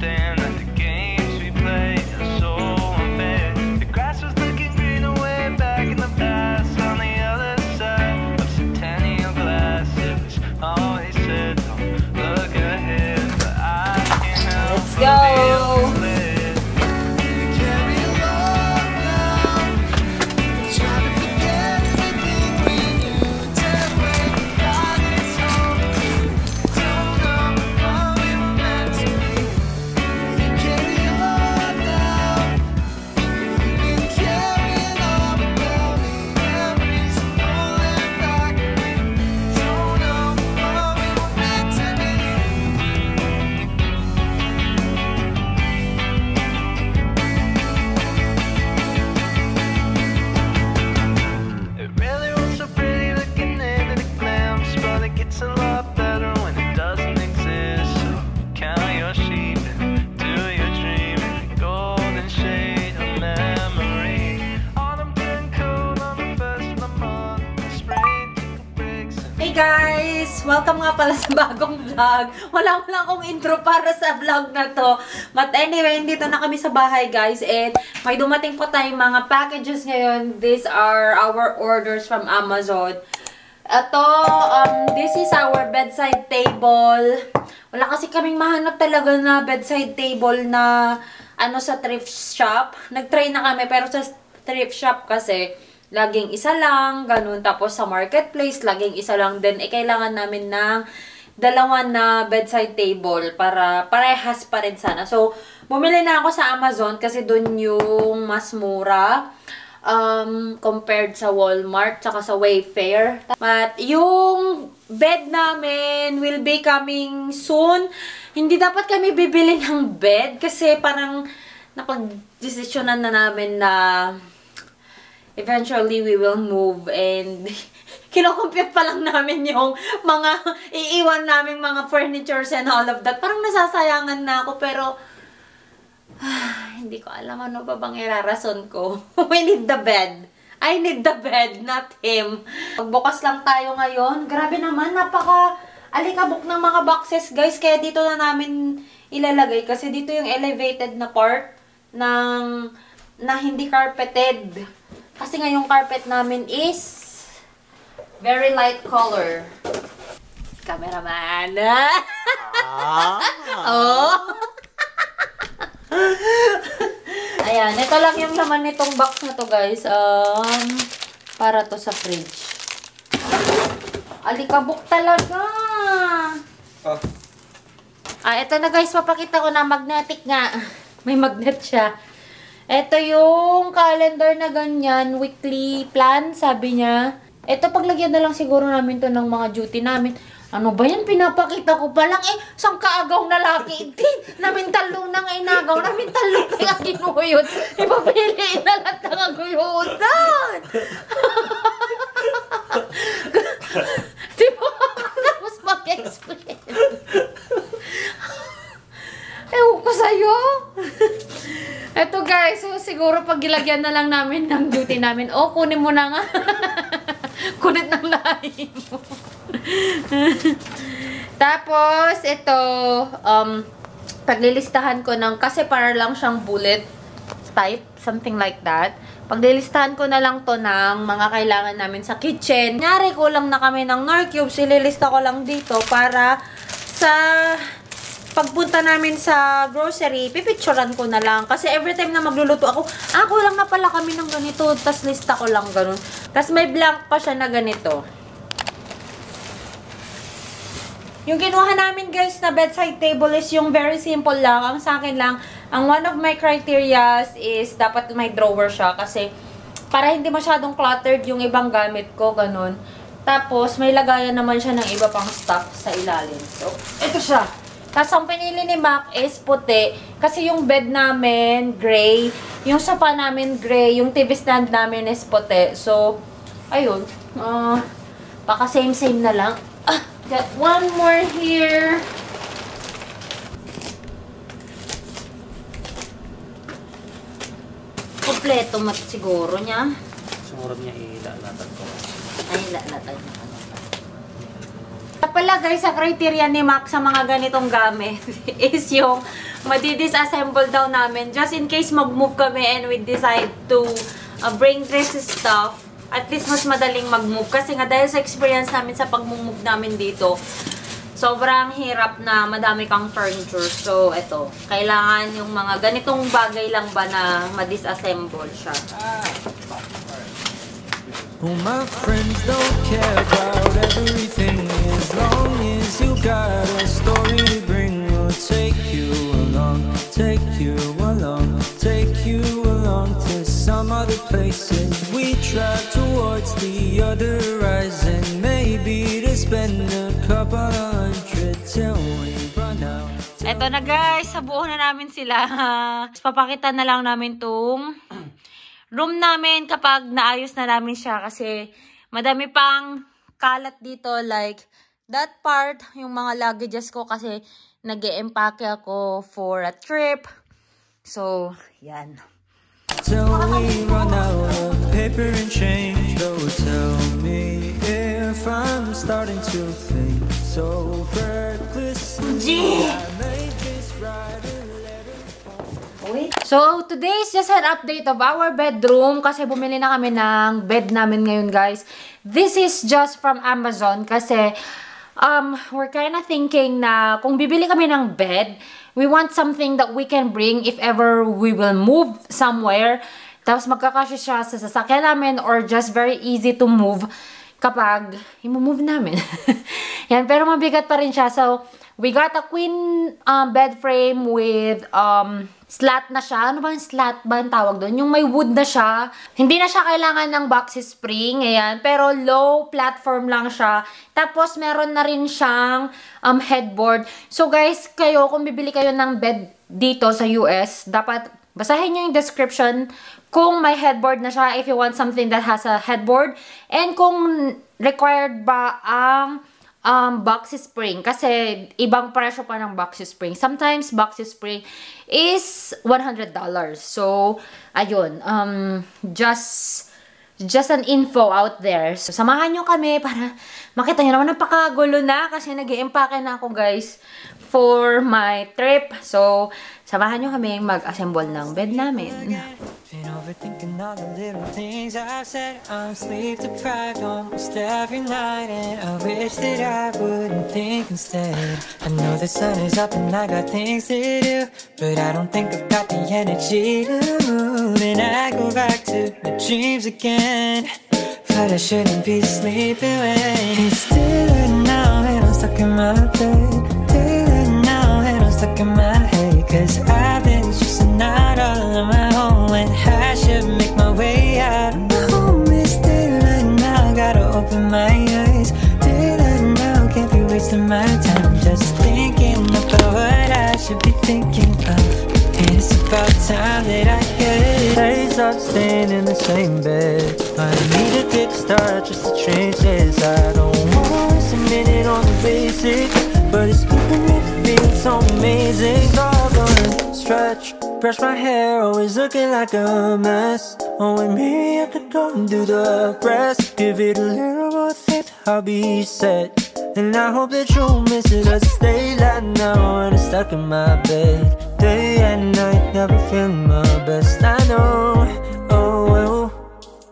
saying that the games we played are so unfair. The grass was looking greener way back in the past on the other side of Centennial glass. It was always said, don't look ahead, but I can't help Let's go! Guys, welcome nga pala sa bagong vlog. Wala akong intro para sa vlog na to. But anyway, dito na kami sa bahay, guys. And may dumating po tayong mga packages ngayon. These are our orders from Amazon. Ito, this is our bedside table. Wala kasi kaming mahanap talaga na bedside table na ano sa thrift shop. Nag-try na kami, pero sa thrift shop kasi laging isa lang, ganun. Tapos sa marketplace, laging isa lang din. Kailangan namin ng dalawa na bedside table para parehas pa rin sana. So, bumili na ako sa Amazon kasi dun yung mas mura compared sa Walmart tsaka sa Wayfair. But yung bed namin will be coming soon. Hindi dapat kami bibili ng bed kasi parang napag-desisyonan na namin na eventually, we will move and kinocompute pa lang namin yung mga iiwan naming mga furnitures and all of that. Parang nasasayangan na ako pero hindi ko alam ano ba bang irarason ko. We need the bed. I need the bed, not him. Magbukas lang tayo ngayon. Grabe naman, napaka-alikabok ng mga boxes, guys. Kaya dito na namin ilalagay kasi dito yung elevated na part na hindi carpeted. Kasi nga yung carpet namin is very light color. Cameraman. Oh. Ayan, ito lang yung laman nitong box na to, guys. Para to sa fridge. Alikabok talaga. Ito na, guys, papakita ko na magnetic nga. May magnet siya. Ito yung calendar na ganyan, weekly plan, sabi niya. Ito, paglagyan na lang siguro namin to ng mga duty namin. Ano ba yan? Pinapakita ko pa lang. Sang kaagaw na laki. Namin talo na nga inagaw. Namin talo na nga ginuyod. Ipapili na lahat ng aguyudan. Di ba? Tapos mag-explain. Ewan ko sa'yo. Eto guys, so siguro pag gilagyan na lang namin ng duty namin. Oh, kunin mo na nga. Kunit ng lahi mo. Tapos, ito, paglilistahan ko ng, kasi para lang siyang bullet type, something like that. Paglilistahan ko na lang to ng mga kailangan namin sa kitchen. Nyari, kulang na kami ng Knorr cubes. Ililista ko lang dito para sa pagpunta namin sa grocery, pipicturean ko na lang. Kasi every time na magluluto ako, kulang na pala kami ng ganito. Tapos lista ko lang ganun. Tapos may blank pa siya na ganito. Yung kinuha namin, guys, na bedside table is yung very simple lang. Ang sa akin lang, ang one of my criterias is dapat may drawer siya. Kasi para hindi masyadong cluttered yung ibang gamit ko, ganun. Tapos may lagayan naman siya ng iba pang stuff sa ilalim. So, ito siya. Tapos ang pinili ni Mac is puti. Kasi yung bed namin, gray. Yung sofa namin, gray. Yung TV stand namin is puti. So, ayun. Baka same-same na lang. Got one more here. Kompleto mat siguro niya. Siguro niya ilalatan ko. Ay, ilalatan niya. Pala guys, sa criteria ni Mac sa mga ganitong gamit is yung madi-disassemble daw namin. Just in case mag-move kami and we decide to bring this stuff, at least mas madaling mag-move. Kasi nga dahil sa experience namin sa pag-move namin dito, sobrang hirap na madami kang furniture. So, eto. Kailangan yung mga ganitong bagay lang ba na ma-disassemble siya. Well, my friends don't care about everything as long as you got a story to bring. We'll take you along, take you along, take you along to some other places. We drive towards the other horizon, maybe to spend a couple hundred till we run out. Eto na guys, sabuo na namin sila. Papakita na lang namin tong room namin kapag naayos na namin siya kasi madami pang kalat dito, like that part, yung mga luggages ko kasi nag-e-empake ako for a trip. So, yan. Till we run out of paper and change, though tell me if I'm starting to think so reckless. I may just write a letter. So, today is just an update of our bedroom kasi bumili na kami ng bed namin ngayon, guys. This is just from Amazon kasi we're kind of thinking na kung bibili kami ng bed, we want something that we can bring if ever we will move somewhere. Tapos magkakasya siya sa sasakyan namin or just very easy to move kapag i-move namin. Yan, pero mabigat pa rin siya. So, we got a queen bed frame with slat na siya. Ano ba yung slat ba yung tawag doon? Yung may wood na siya. Hindi na siya kailangan ng box spring. Ayan. Pero low platform lang siya. Tapos meron na rin siyang headboard. So guys, kayo, kung bibili kayo ng bed dito sa US, dapat basahin nyo yung description kung may headboard na siya, if you want something that has a headboard. And kung required ba ang box spring. Kasi ibang presyo pa ng box spring. Sometimes box spring is $100. So, ayun. Just an info out there. So, samahan nyo kami para makita nyo naman napakagulo na kasi nag-i-empake na ako, guys, for my trip. So, samahan nyo kami mag-assemble ng bed namin. Been overthinking all the little things I've said. I'm sleep deprived almost every night, and I wish that I wouldn't think instead. I know the sun is up and I got things to do, but I don't think I've got the energy to move. And I go back to my dreams again, but I shouldn't be sleeping when it's daylight now and I'm stuck in my bed. Daylight now and I'm stuck in my head, 'cause I've been stressing out all on my own when I should make my way out. My home is daylight now, gotta open my eyes. Daylight now, can't be wasting my time just thinking about what I should be thinking of. And it's about time that I get it. Days up staying in the same bed. I need a good start just to change this. I don't want to submit it on the basics, but it's keeping me feeling so amazing. All gonna stretch, brush my hair, always looking like a mess. Oh, and maybe I could go and do the rest. Give it a little more thought, I'll be set. And I hope that you'll miss it. I stay like now when I'm stuck in my bed. Day and night, never feeling my best. I know, oh well,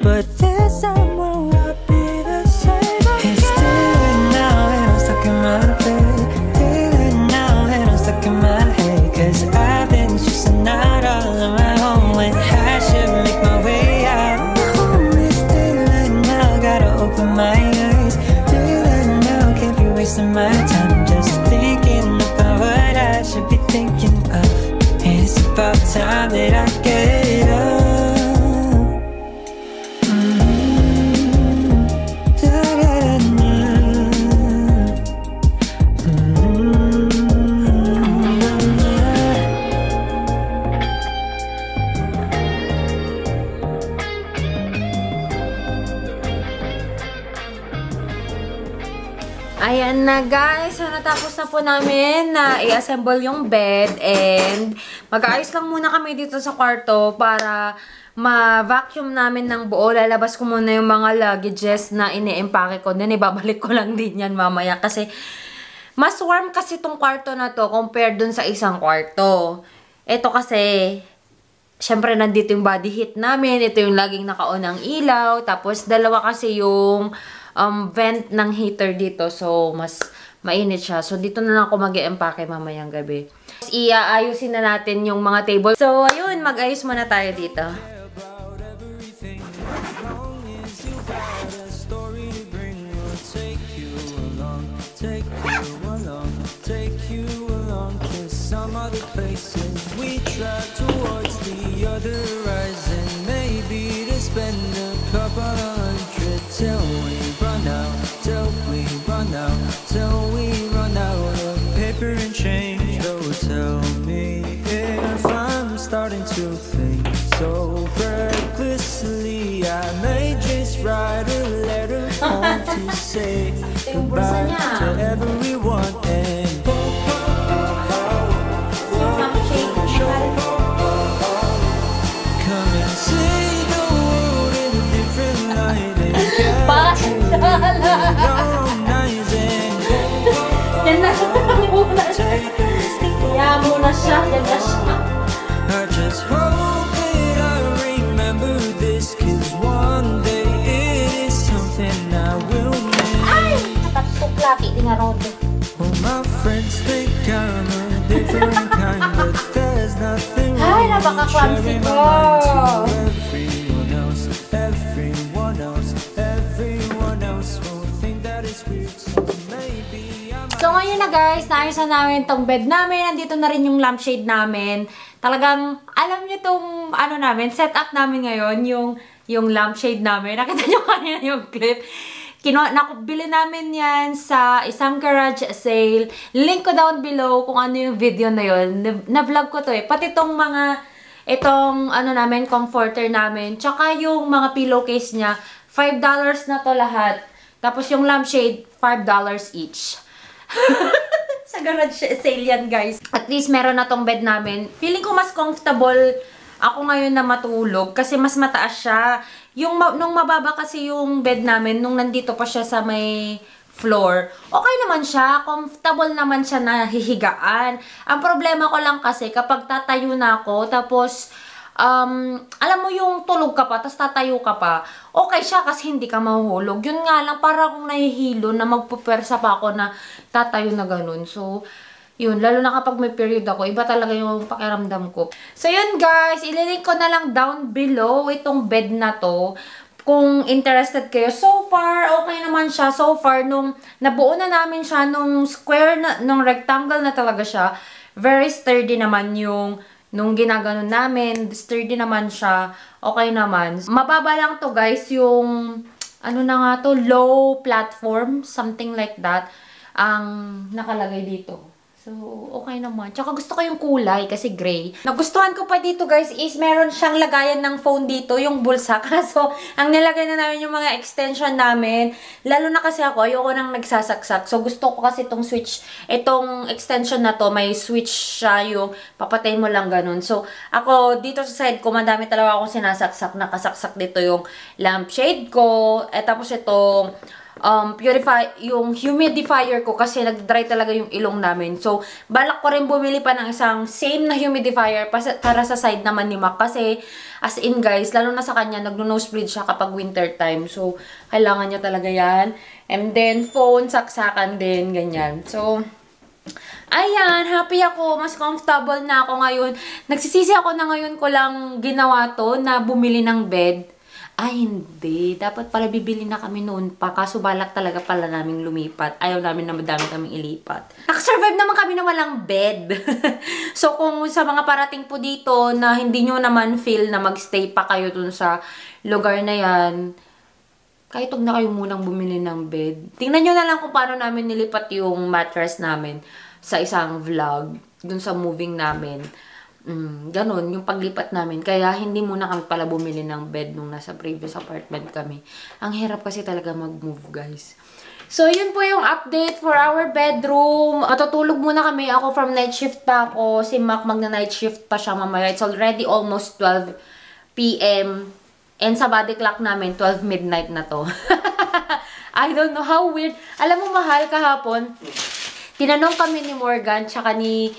but this time will not be the same. It's daylight now and I'm stuck in my bed. Daylight now and I'm stuck in my head, 'cause I've been stressing out all on my own when I should make my way out. My home is daylight now, gotta open my eyes. Daylight now, can't be wasting my time just thinking about what I should be thinking of. And it's about time that I get up. Ayan na guys, so natapos na po namin na i-assemble yung bed and mag-aayos lang muna kami dito sa kwarto para ma-vacuum namin ng buo. Lalabas ko muna yung mga luggages na ini-empake ko. Then ibabalik ko lang din yan mamaya kasi Mas warm kasi tong kwarto na to compared dun sa isang kwarto. Ito kasi, syempre nandito yung body heat namin. Ito yung laging naka-on ang ilaw. Tapos dalawa kasi yung vent ng heater dito. So, mas mainit siya. So, dito na lang ako mag-i-empake mamayang gabi. Iaayusin na natin yung mga table. So, ayun, mag-ayos muna tayo dito. Other places we drive towards the other horizon, maybe to spend a couple hundred till we run out, till we run out, till we run out of paper and change. Though tell me if I'm starting to think so recklessly, I may just write a letter home to say goodbye to everyone and Yan na muna siya. Kaya muna siya. Yan na siya. I just hope that I remember this, 'cause one day it is something I will miss. Ay! Natatok laki. Tingarod. Well, my friends think I'm a different kind, but there's nothing Ay, wrong napaka-clumsy with ko. sharing my mind to everyone else. Everyone else, everyone else will think that it's weird, so maybe I'm So, ngayon na guys, naayos na namin tong bed namin. Nandito na rin yung lampshade namin. Talagang, alam nyo tong, ano namin, setup namin ngayon, yung lampshade namin. Nakita nyo kanina yung clip. Nakubili namin yan sa isang garage sale. Link ko down below kung ano yung video na yun. Na-vlog ko to eh. Pati tong mga, itong, ano namin, comforter namin. Tsaka yung mga pillowcase niya, $5 na to lahat. Tapos yung lampshade, $5 each. Sa garage sale yan, guys. At least meron na tong bed namin. Feeling ko mas comfortable ako ngayon na matulog kasi mas mataas siya. Nung mababa kasi yung bed namin, nung nandito pa siya sa may floor, okay naman siya. Comfortable naman siya na hihigaan. Ang problema ko lang kasi kapag tatayo na ako, tapos alam mo yung tulog ka pa, tapos tatayo ka pa, okay siya kasi hindi ka mahuhulog. Yun nga lang, para akong nahihilo na magpupersa pa ako na tatayo na ganun. So, yun, lalo na kapag may period ako, iba talaga yung pakiramdam ko. So, yun guys, ililink ko na lang down below itong bed na to. Kung interested kayo. So far, okay naman siya. So far, nung nabuo na namin siya, nung square, nung rectangle na talaga siya, very sturdy naman yung nung ginaganon namin, sturdy naman siya, okay naman. Mababa lang to guys, yung, ano na nga to, low platform, something like that, ang nakalagay dito. So, okay naman. Tsaka gusto ko yung kulay kasi gray. Nagustuhan ko pa dito guys is meron siyang lagayan ng phone dito, yung bulsa. Kaso, ang nilagay na namin yung mga extension namin. Lalo na kasi ako, ayoko nang nagsasaksak. So, gusto ko kasi itong switch, itong extension na to, may switch siya yung papatay mo lang ganun. So, ako dito sa side ko, madami talaga akong sinasaksak. Nakasaksak dito yung lampshade ko. Tapos itong yung humidifier ko kasi nag-dry talaga yung ilong namin. So, balak ko rin bumili pa ng isang same na humidifier para sa side naman ni Mac. Kasi, as in guys, lalo na sa kanya, nag-nosebleed siya kapag winter time. So, kailangan niya talaga yan. And then, phone, saksakan din, ganyan. So, ayan, happy ako. Mas comfortable na ako ngayon. Nagsisisi ako na ngayon ko lang ginawa to na bumili ng bed. Ay, hindi. Dapat pala bibili na kami noon pa. Kaso balak talaga pala naming lumipat. Ayaw namin na madami kaming ilipat. Nakasurvive naman kami na walang bed. So, kung sa mga parating po dito na hindi nyo naman feel na magstay pa kayo dun sa lugar na yan, kahit huwag na kayo munang bumili ng bed. Tingnan nyo na lang kung paano namin nilipat yung mattress namin sa isang vlog dun sa moving namin. Ganon, yung paglipat namin. Kaya hindi muna kami pala bumili ng bed nung nasa previous apartment kami. Ang hirap kasi talaga mag-move, guys. So, yun po yung update for our bedroom. Matutulog muna kami. Ako from night shift pa ako. Si Mac magna-night shift pa siya mamaya. It's already almost 12 PM. And sa body clock namin, 12 midnight na to. I don't know how weird. Alam mo, mahal, kahapon, tinanong kami ni Morgan tsaka ni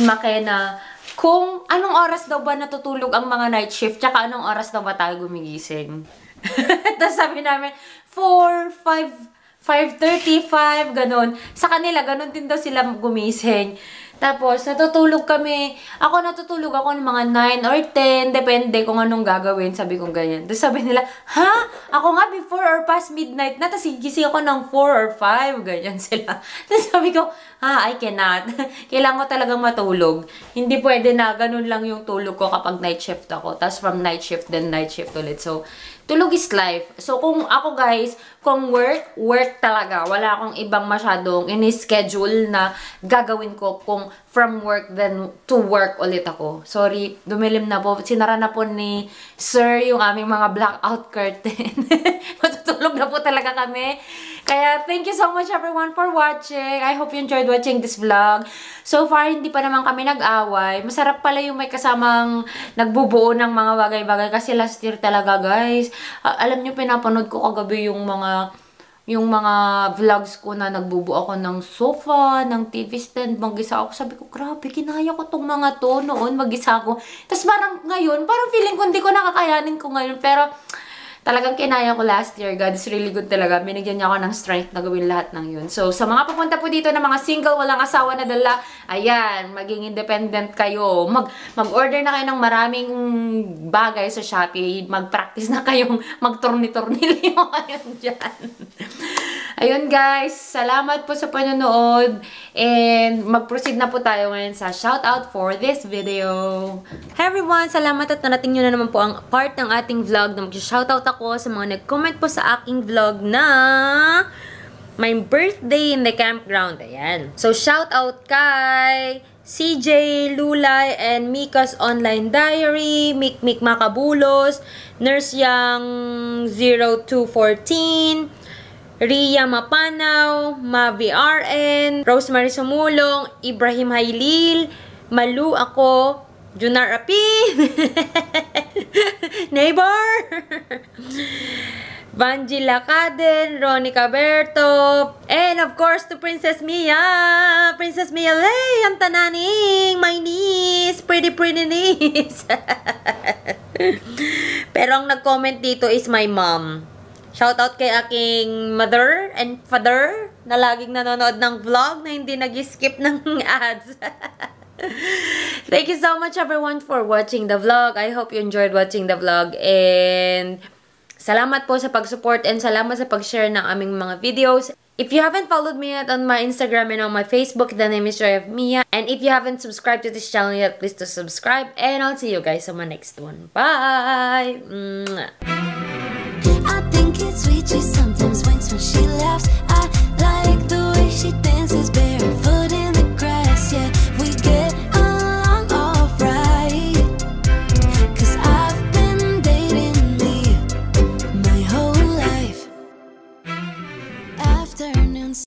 Makena kung anong oras daw ba natutulog ang mga night shift tsaka anong oras daw ba tayo gumigising. Tapos sabi namin, 4, 5:35, ganun. Sa kanila, ganun din daw sila gumising. Tapos, natutulog kami. Ako natutulog ako ng mga 9 or 10. Depende kung anong gagawin. Sabi ko ganyan. Tapos sabi nila, ha? Ako nga before or past midnight na. Tapos gising ako ng 4 or 5. Ganyan sila. Tapos sabi ko, I cannot. Kailangan ko talagang matulog. Hindi pwede na ganun lang yung tulog ko kapag night shift ako. Tapos from night shift, then night shift ulit. So, tulog is life. So, kung ako guys, kung work talaga. Wala akong ibang masyadong ini-schedule na gagawin ko kung from work then to work ulit ako. Sorry, dumilim na po. Sinara na po ni Sir yung aming mga blackout curtain. Matutulog na po talaga kami. Kaya, thank you so much everyone for watching. I hope you enjoyed watching this vlog. So far, hindi pa naman kami nag-away. Masarap pala yung may kasamang nagbubuo ng mga bagay-bagay. Kasi last year talaga, guys. Alam nyo, pinapanood ko kagabi yung mga vlogs ko na nagbubuo ako ng sofa, ng TV stand, mag-isa ako. Sabi ko, grabe, kinaya ko tong mga to noon, mag-isa ako. Tapos parang ngayon, parang feeling ko hindi ko nakakayanin ko ngayon. Pero talagang kinaya ko last year. God is really good talaga. Binigyan niya ako ng strength na gawin lahat ng yun. So, sa mga papunta po dito na mga single, walang asawa na dala, ayan, maging independent kayo. Mag-order na kayo ng maraming bagay sa Shopee. Mag-practice na kayong mag-torni-tornilyo kayo dyan. Ayun guys, salamat po sa panonood. And mag-proceed na po tayo ngayon sa shoutout for this video. Hi everyone, salamat at narating nyo na naman po ang part ng ating vlog na mag-shoutout ako sa mga nag-comment po sa aking vlog na my birthday in the campground. Ayan. So shoutout kay CJ, Lulay, and Mika's Online Diary, Mikmik Makabulos, Nurse Yang 0214, Ria Mapanaw, Mavi RN, Rosemary Sumulong, Ibrahim Hailil, Malu ako, Junar Apin, Neighbor, Vanji Lacaden, Ronnie Caberto, and of course to Princess Mia. Princess Mia Lay, ang tananing, my niece, pretty niece. Pero ang nag-comment dito is my mom. Shoutout kay aking mother and father na laging nanonood ng vlog na hindi nag-skip ng ads. Thank you so much everyone for watching the vlog. I hope you enjoyed watching the vlog. And salamat po sa pag-support and salamat sa pag-share ng aming mga videos. If you haven't followed me yet on my Instagram and on my Facebook, the name is Joy of Mia. And if you haven't subscribed to this channel yet, please to subscribe. And I'll see you guys on my next one. Bye! I think it's sweet, she sometimes winks when she laughs. I like